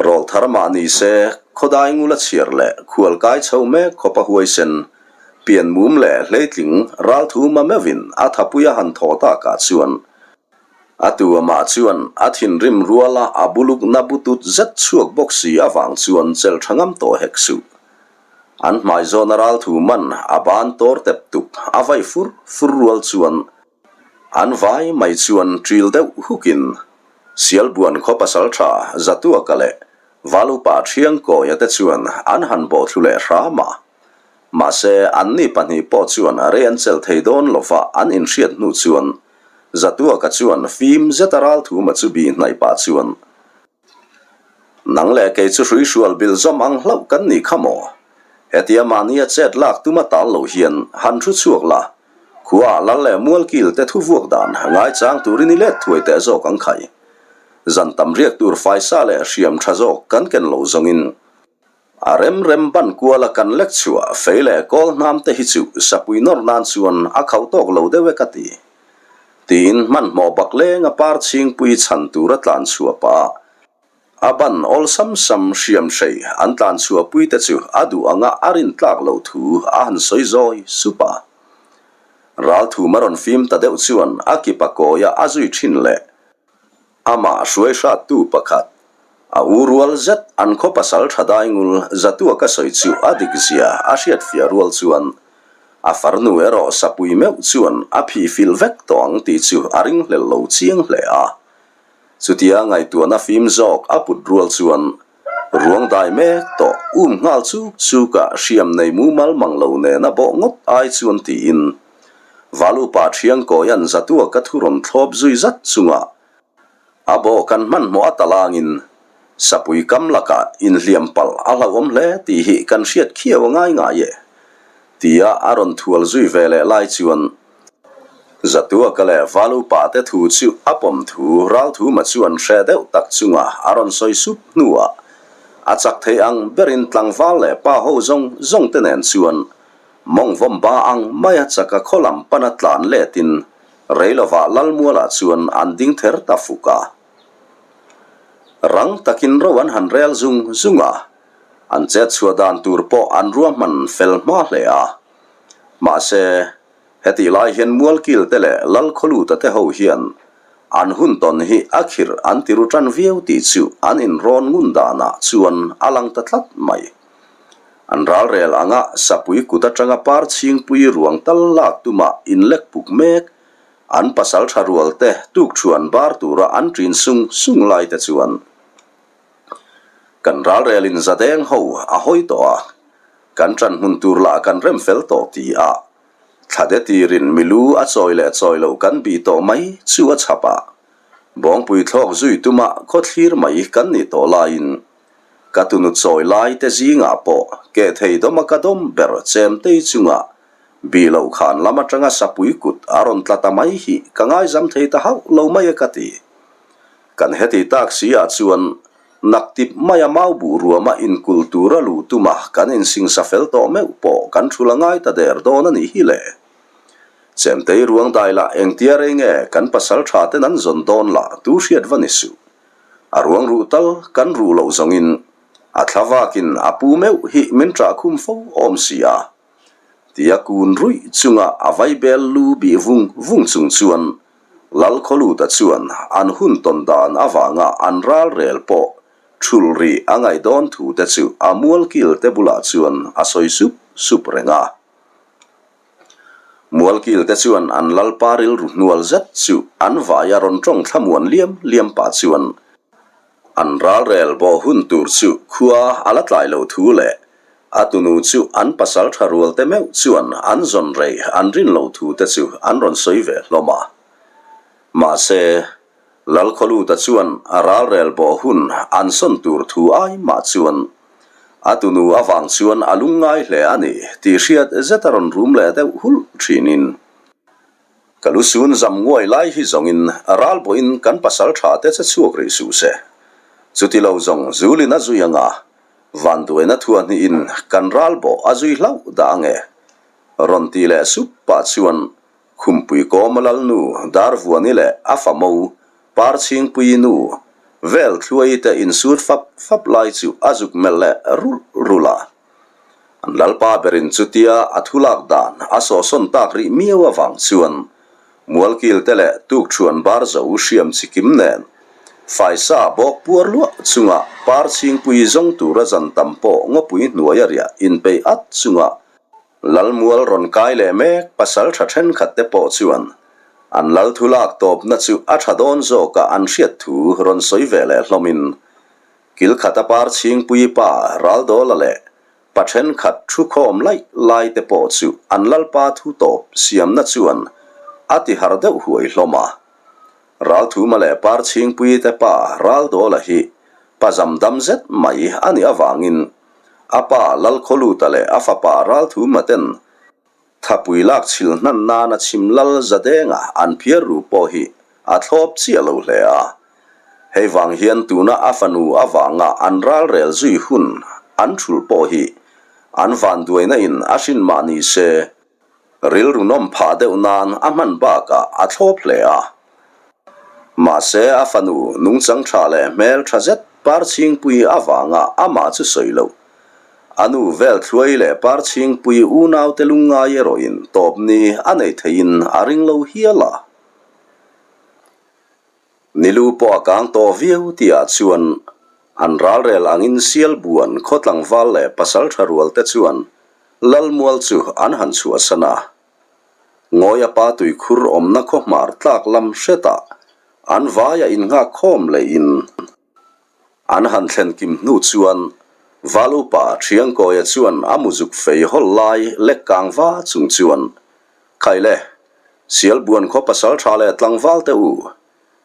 Rawl thar mah ni se, khawdai ngula chhiar leh khual kai chho mek khawpa huaisen, pian mum leh hleitling ralthuma meuhin a thapui a han thaw takah chuan a tu amah chuan a thinrim ruala a bulukna butut zet chhuak bawk si avang chuan chel tha ngam tawh hek suh. An hmai zawna ralthu man a ban tawr tep tup a vai fur fur rual chuan An vai mai chuan ṭil deuh hukin Sialbuan khaw pasal ṭha Zatuaka leh Valupa Ṭhiangkawia te chuan an han bawhthlu leh hram a. Mahse, anni pahnih pawh chuan rei an chelh thei dawn lova an inhriat hnu chuan Zatuaka chuan fim zeta Ralthuma chu bih hnaih pah chuan, Nang leh kei chu hruihrual bil zawm ang hlauh kan nih kha maw? Hetia mahnia chet lak tuma tal lo hian han thu chhuak la, khuaah lal leh mualkil te thu vuak dan ngaichang turin i let thuai teh zawk ang khai. Zan tam riak tur faisa leh hriam tha zawk kan ken lo zawngin A rem rem ban kuala kan lek chhuah fei leh kawl hnam te hi chu sapui nawr nan chuan a khauh tawk lo deuh e ka ti. Tiin hmanhmawh bak leng a par chhingpui chhan tur a tlan chhuah pah a, a ban awlsam sam hriam hrei an tlan chhuah pui te chu a duh anga a rin tlak loh thu a han sawi zawi sup a. Ralthum a rawn fim ta deuh chuan a kipa kawia a zui thin leh Amah hruai hrattu pakhat, a u rual zet an khaw pasal tha daingul Zatua ka sawi chu a dik zia a hriat fiah rual chuan a farnu erawh sapui meuh chuan a phih filh vek tawh ang tih chu a ringhlel lo chiang hle a. Chutia ngaihtuahna fim zawk a put rual chuan ruang dai mek tawh um nghal chuk chuk a hriam nei mumal mang lo nena bawh ngawt ai chuan tiin Valupa Thiangkawia'n Zatua ka thu rawn thlawp zui zat chunga a bawh kan hmanhmawh a talangin Sapui kam lakah inhliam palh a hlauhawm hle tih hi kan hriat khiau a ngai ngai e tia a rawn thual zui ve leh lai chuan Zatua ka leh Valupa te thu chu a pawm thu Ralthuma chuan hre deuh tak chunga a rawn sawi sup hnuah a chak thei ang berin tlangval leh pa ho zawng zawng te nen chuan Mawng vawm ba ang maia chaka khaw lam pana tlan letin rei lovah Lalmualah chuan an ding ther ta fuk a. Rang takin ro an han rel zung zung a, an chet chhuah dan tur pawh an ruahman fel hma hle a. Mahse, hetih lai hian Mualkil te leh Lalkhawluta te ho hian an hun tawn hi a khirh an ti ru tan viau tih chu an inrawn ngun danah chuan a lang ta tlat mai. An ralrel anga sapui kut atanga par chhingpui ruang tal lak tuma inlek puk mek, an pasal tha rual te tuk thuan bar tura an ṭin sung sung lai te chuan kan ralrelin zadeng ho a hawi tawh a, kan ṭan hmun tur lah kan rem fel tawh ti a, thlade tirin milu a chawi leh chawi loh kan bih tawh mai chu a chhap a, bawngpui thlawk zui tuma khawthlir mai kan nih tawh laiin Ka tunu chawi lai te zingah pawh keh thei dawma ka dawm ber chemtei chungah bih loh khan lam atanga sapui kut a rawn tla ta mai hi ka ngaizam thei ta hauh lo mai e ka ti. Kan heti tak si ah chuan naktip maia mau buh ruama inkulh tura luh tuma kan insingsa fel tawh meuh pawh kan thul a ngai ta der dawn a nih hi le. Chemtei ruang dai lah engtia rei nge kan pasal tha ten an zawn dawn lah tu hriat va ni suh. A ruang ruh tal kan ruh loh zawngin a thla vakin a pu meuh hi min ṭah khum fo awm si a, tia kun ruih chunga a vaibel lu bih vung vung chung chuan Lalkhawluta chuan an hun tawn dan avanga an ral rel pawh ṭhulh rih a ngaih dawn thu te chu a mualkil te bulah chuan a sawi sup sup reng a. Mualkil te chuan an lalpa rilru hnual zet chu an vaia rawn tawng thlamuan liam liam pah chuan an ralrel bawh hun tur chu khua a la tlai loh thu leh a tunu chu an pasal tha rual te meuh chuan an zawn rei an rin loh thu te chu an rawn sawi ve hlawm a. Mahse, Lalkhawluta chuan a ralrel bawh hun an sawn tur thu ai mah chuan a tunu avang chuan a lungngai hle a ni tih hriat zet a rawn rum leh deuh hulh thinin ka lu sun zam nguai lai hi zawngin ral bawhin kan pasal tha te che chhuak rih suh se. Chuti lo zawng zulin a zui anga vanduaina thuahhnihin kan ral bawh a zui hlauh dah ange rawn ti leh sup pah chuan Khumpui Kawma Lalnu Darvuani leh a famo Parchhingpuii nu vel thluai te insut fap fap lai chu a zuk melh leh rulh rulh a. An lalpa berin chutia a thu lak dan a sawhsawn tak rih miau avang chuan Mualkil te leh Tukṭhuan bar zo hriam chikim nen Faisa bawk puar luah chunga Parchhingpuii zawng tura zan tam pawh ngawpui hnuaia riah inpeih at chunga Lalmual rawn kai leh mek pasal tha thenkhat te pawh chuan an lal thu lak tawpna chu a tha dawn zawka an hriat thu rawn sawi ve leh hlawmin Kilkhata par Chhingpuii pa Raldawla leh. Pa thenkhat thu khawm laih lai te pawh chu an lalpa thu tawp siamna chuan a ti har deuh huai hlawm a. Ralthuma leh Parchhingpui te pa Raldawla hi pa zam dam zet mai a nih avangin a pa Lalkhawluta leh a fapa Ralthuma ten Thapui lak chhil hnan nana chhim lal zadenga an phiar ru pawh hi a thlawp chiah lo hle a. Hei vang hian tuna a fanu avanga an ralrel zui hun an thulh pawh hi an vanduaina in a hrin mah ni se, rilru nawm phah deuh nan a hman bakah a thlawp hle a. Mahse a fanu nungchang tha leh hmel tha zet Parchhingpui avanga amah chu sawi loh. A nu vel thluai leh Parchhingpui unaute lungngai erawhin tawp ni a nei theiin a ring lo hial a. Nilu pawh a kang tawh viau tihah chuan an ralrel angin Sialbuan khaw tlangval leh pasal tha rualte chuan Lalmual chu an han chhuahsan a. Ngawi a pa tuikhur awmna khaw hmar tlak lam hretah an vaia innghak khawm leihin an han thlen kim hnu chuan Val upa Thiangkawia chuan a muzuk fei hawl lai lek kang va chung chuan Khaile, Sialbuan khaw pasal tha leh tlangval te u,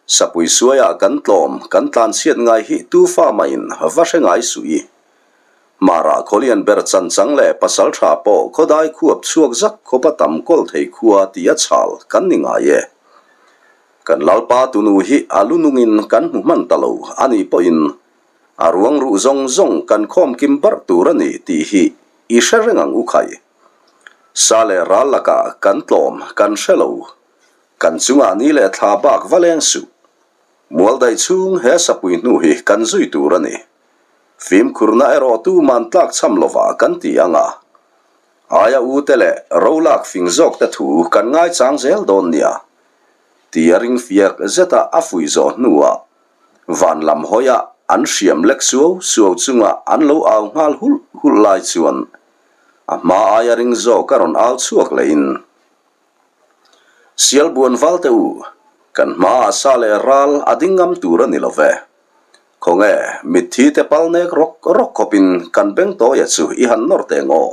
Sapui suaiah kan tlawm kan tlanchhiat ngai hi tu fa mahin va hre ngai suh i. Mara khawlian ber chanchang leh pasal tha pawh khawdai khuap chhuak zak khawpa tam kawl thei khua tia chhal kan ni ngai e. Kan Lalpa tunu hi a lu nungin kan hmu hman ta lo a nih pawhin a ruang ruh zawng zawng kan khawm kim barh tur a ni tih hi i hre reng ang u khai. Sa leh ral lakah kan tlawm kan hre lo. Kan chungah ni leh thla bak va leng suh. Mualdaih chhung he sapui hnu hi kan zui tur a ni. Fimkhurna erawh tu man tlak cham lovah kan ti ang a. Aia u te leh ro lak fing zawk te thu kan ngaichang zel dawn nia. Ti a ring fiak zeta a fuih zawh hnuah van lam hawiah an hriam lek suau suau chunga an lo au nghal hulh hulh lai chuan a hma aia ring zawk a rawn au chhuak lehin Sialbuan valte u, kan hmaah sa leh ral a ding ngam tur a ni lo ve. Khawnge, mitthi te pal nek rawk rawk khawpin kan beng tawia chu i han nawr teng aw.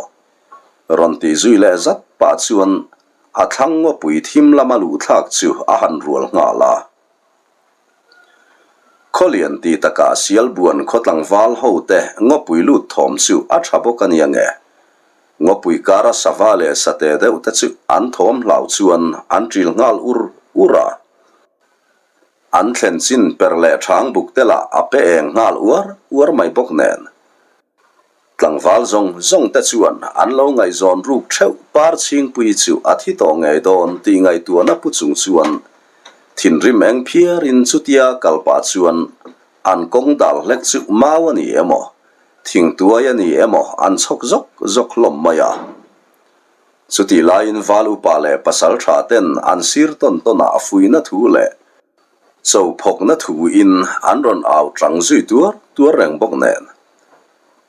Rawn tih zui leh zat pah chuan a thlang ngawpui thim lama luhthlak chu a han rual nghal a. Khawlian ti takah Sialbuan khaw tlangval hote ngawpui lut thawm chu a tha bawk a nia nge? Ngawpui kara sava leh sate deuh te chu an thawm hlau chuan an ṭil nghal ur ur a. An thlen chin per leh ṭhang buk te lah a pe eng nghal uar uar mai bawk nen. Tlangval zawng zawng te chuan an lo ngaihzawn ruk theuh par chhingpui chu a thi tawh ngei dawn tih ngaihtuahna pu chung chuan thinrim eng phiarin chutia kal pah chuan an kawng dal hlek chu mau a ni emaw, thingtuai a ni emaw an chhawk zawk zawk hlawm mai a. Chutih laiin val upa leh pasal tha ten an sir tawn tawnah a fuihna thu leh cho phawkna thuin an rawn au tang zui tuar tuar reng bawk nen.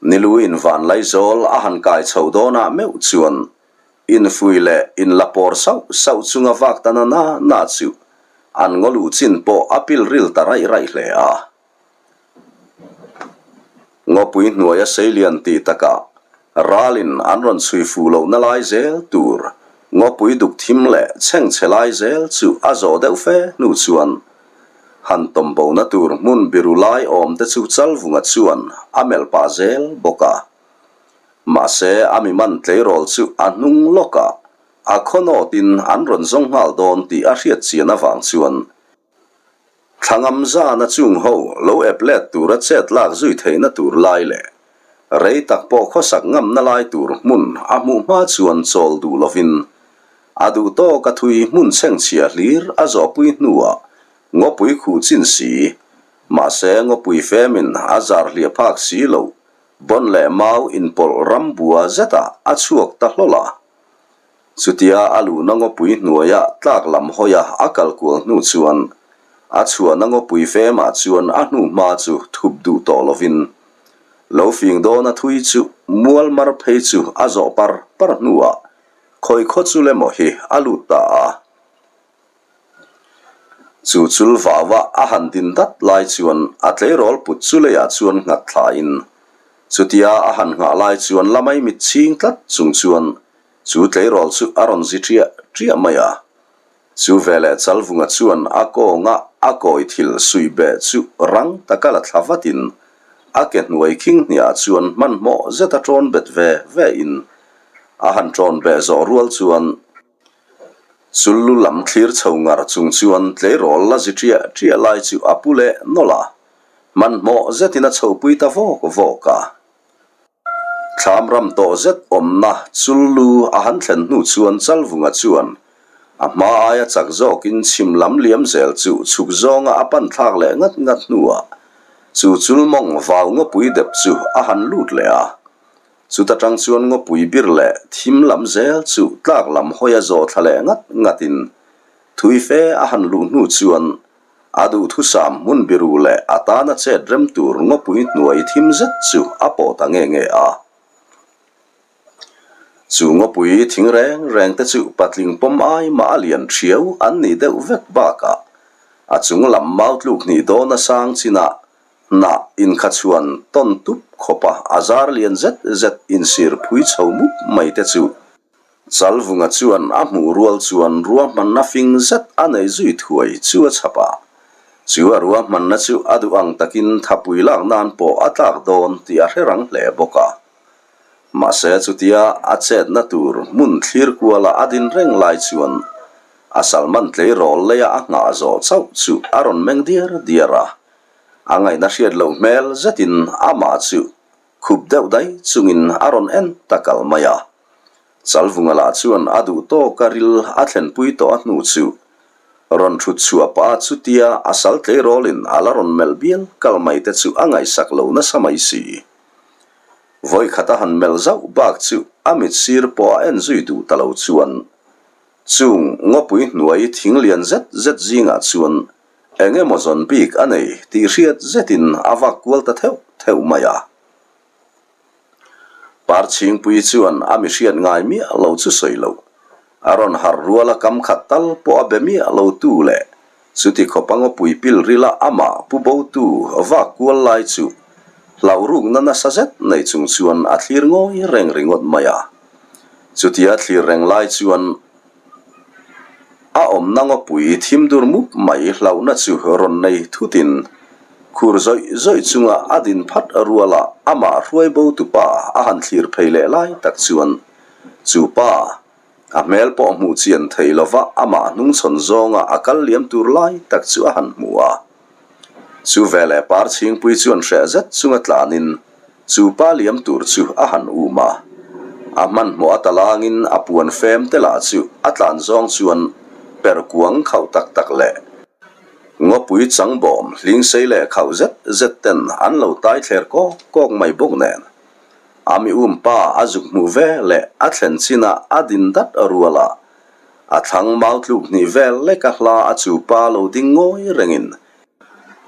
Niluin Vanlaizawl a han kai chho dawnah meuh chuan infui leh inla pawr sauh sauh chunga vak ta na na na chu an ngaw luh chin pawh a pil ril ta raih raih hle a. Ngawpui hnuaia seilian tih takah ralin an rawn chhui fuh lohna lai zel tur ngawpui duk thim leh chhengchhe lai zel chu a zawh deuh fe hnu chuan Han tawmbona tur hmun biru lai awm te chu Chalvunga chuan a melh pah zel bawk a. Mahse a mi man tleirawl chu a hnung lawkah a khawnawtin an rawn zawng nghal dawn tih a hriat chian avang chuan Thlangam zana chung ho lo ep let tura chet lak zui theihna tur lai leh rei tak pawh khawsak ngamna lai tur hmun a hmuh hma chuan chawl duh lovin A duh tawk a thui hmun chhengchhia hlir a zawhpui hnuah ngawpui khuh chin si, mahse ngawpui femin a zar hliah phak si lo, bon leh mau inpawlh ram bua zetah a chhuak ta hlawl a. Chutia a luhna ngawpui hnuaia tlak lam hawia a kal kual hnu chuan a chhuahna ngawpui femah chuan a hnu hma chu thup duh tawh lovin lo fing dawn a thui chu mual mar phei chu a zawh par par hnuah Khawi khaw chul emaw hi a lut ta a. Chu chul vaua a han din dat lai chuan a tleirawl put chu leiah chuan nghat thlain. Chutia a han nghah lai chuan lamai mit chhing tlat chung chuan chu tleirawl chu a rawn zi ṭiah ṭiah mai a. Chu veleh Chalvunga chuan a kawnga a kawi thil suih beh chu rang taka la thla vatin a ke hnuai khing hniah chuan hmanhmawh zeta ṭawn bet ve ve in a han ṭawn beh zawh rual chuan Chullu lam thlir chho ngar chung chuan tleirawl la zi ṭiah ṭiah lai chu a pu leh nawlh a, hmanhmawh zetin a chhopui ta vawk vawk a. Thlam ram tawh zet awmna Chullu a han thlen hnu chuan Chalvunga chuan a hma aia chak zawkin chhim lam liam zel chu chhuk zawnga a pan thlak leh ngat ngat hnuah chu chulmawng vau ngawpui dep chu a han lut leh a. Chuta tang chuan ngawpui bir leh thim lam zel chu tlak lam hawi a zawh thla leh ngat ngatin thui fe a han luh hnu chuan a duhthusam hmun biru leh a tana chet rem tur ngawpui hnuai thim zet chu a pawh ta nge nge a. Chu ngawpui thing reng reng te chu patling pawm ai mah a lian thiau an nih deuh vek bakah a chung lam mau tluk hnih dawn a sang chinah Hnah inkhachuan tawn tup khawpa a zar lian zet zet insir phui chho mup mai te chu Chalvunga chuan a hmuh rual chuan ruahmanna fing zet a nei zui thuai chu a chhap a. Chu a ruahmanna chu a duh ang takin thapui lak nan pawh a tlak dawn tih a hre rang hle bawk a. Mahse chutia a chetna tur hmun thlir kuala a din reng lai chuan a Salman tleirawl leia a nghah zawh chauh chu a rawn meng diar diar a. A ngaihna hriat loh hmel zetin amah chu khup deuh daih chungin a rawn en ta kal mai a. Chalvunga lah chuan a duh tawka ril a thlenpui tawh a hnu chu rawn thut chhuah pah a chutia a sal tleirawlin a la rawn melh bial kal mai te chu a ngaihsak lo nasa mai si. Vawi khat a han melh zauh bak chu a mit sir pawh a en zui duh ta lo chuan chung ngawpui hnuai thing lian zet zet zingah chuan Eng emaw zawn bik a nei tih hriat zetin a vak kual ta theuh theuh mai a. Parchhingpui chuan a mi hriat ngai miah lo chu sawi lo. A rawn harh rual a kam khat tal pawh a be miah lo tu leh chuti khawp a ngawpui pil rila amah pu bo tu vak kual lai chu hlauh rukna nasa zet nei chung chuan a thlir ngawi reng ringawt mai a. Chutia thlir reng lai chuan A awmna ngawpui thim dur mup mai hlauhna chu rawn nei thutin khur zawih zawih chunga a din phat ruala amah hruai bo tupa a han thlir phei leh lai tak chuan chu pa a hmel pawh hmuh chian thei lova amah hnungchhawn zawnga a kal liam tur lai tak chu a han hmu a. Chu veleh par chhingpui chuan hreh zet chunga tlanin chu pa liam tur chu a han um a. A hmanhmawh a talangin a puan fem te lah chu a tlan zawng chuan per kuang khauh tak tak leh ngawpui changbawm hling sei leh khauh zet zet ten an lo tai thler kawk kawk mai bawk nen a mi um pa a zuk hmuh ve leh a thlen chinah a din dat rual a. A thlang mau tluk hnih vel lek a hla a chu pa lo ding ngawi rengin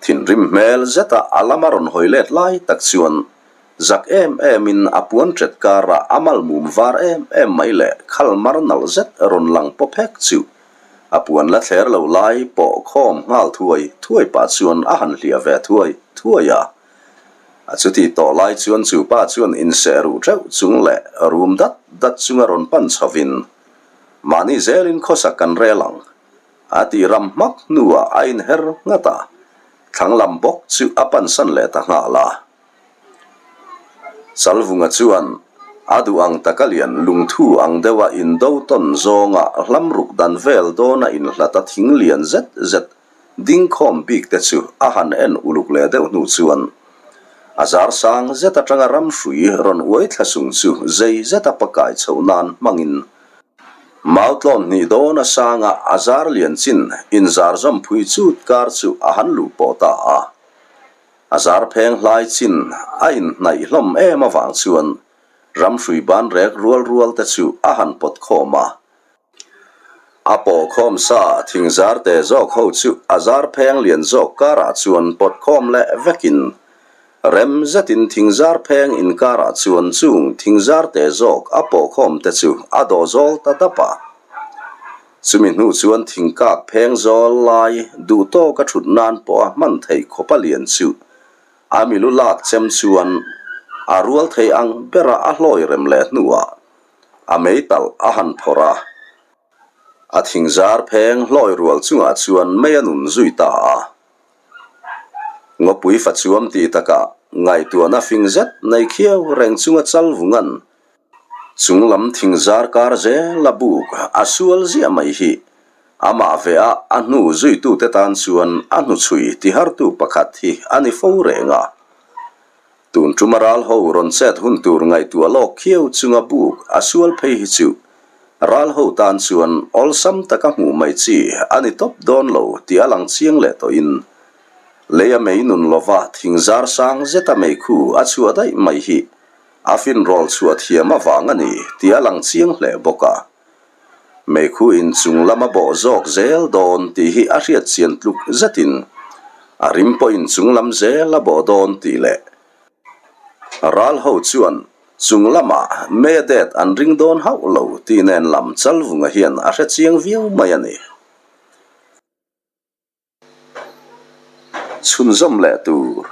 thinrim hmel zeta a lama rawn hawi let lai tak chuan zak em emin a puan ṭet karah a mal mum var em em mai leh khal mar nalh zet rawn lang pawp hek chu a puan la thler lo lai pawh khawm nghal thuai thuai pah chuan a han hliah ve thuai thuai a. A chuti tawh lai chuan chu pa chuan inseh ruh ṭeuh chung leh rum dat dat chunga rawn pan chhovin Mahni zelin khawsak kan rel ang, a ti ram hmak hnuah a inher nghat a, thlang lam bawk chu a pansan leh ta nghal a. Chalvunga chuan a duh ang taka lian lungthu ang deuha indo tawn zawnga hlam ruk dan vel dawna inhlat a thing lian zet zet ding khawm bik te chu a han en uluk leh deuh hnu chuan a zar sang zet atanga ram hrui rawn uai thla sung chu zei zeta pakai chhoh nan hmangin mau tlawn hnih dawn a sanga a zar lian chin inzar zawm phui chut kar chu a han luh pawh ta a. A zar pheng hlai chin a inhnaih hlawm em avang chuan ram hrui ban rek rual rual te chu a han pawt khawm a. A pawhkhawm sa thingzar te zawk ho chu a zar pheng lian zawk karah chuan pawtkhawm leh vekin rem zetin thingzar pheng inkarah chuan chung thingzar te zawk a pawhkhawm te chu a dawh zawl ta dap a. Chumi hnu chuan thingkak pheng zawl lai duh tawka thut nan pawha hman theih khawpa lian chu A milu lak chem chuan. A rual thei ang bera a hlawi rem leh hnuah a meitalh a han phawrh a. A thingzar pheng hlawi rual chungah chuan mei a nun zui ta a. Ngawpui fa chuam tih takah ngaihtuahna fing zet nei khiau reng chunga chal vungan Chunglam thingzar kar zel a buk a sual ziah mai hi amah ve a a hnu zuitute tan chuan a hnuchhui tihartu pakhat hi a ni fo reng a. Tun tuma ral ho rawn chet hun tur ngaihtuah lawk khiau chunga buk a sual phei hi chu ral ho tan chuan awlsam taka hmuh mai chi a ni tawp dawn lo tih a lang chiang leh tawhin lei a mei nun lova thingzar sang zeta meikhu a chhuah daih mai hi A finrawl chhuah thiam avang a ni tih a lang chiang hle bawk a. Meikhu inchung lam a bawh zawk zel dawn tih hi a hriat chian tluk zetin a rim pawh inchung lam zel a bawh dawn tih leh ral ho chuan chung lamah mei a det an ring dawn hauh lo tih nen lam Chalvunga hian a hre chiang viau mai a ni. Chhunzawm leh tur.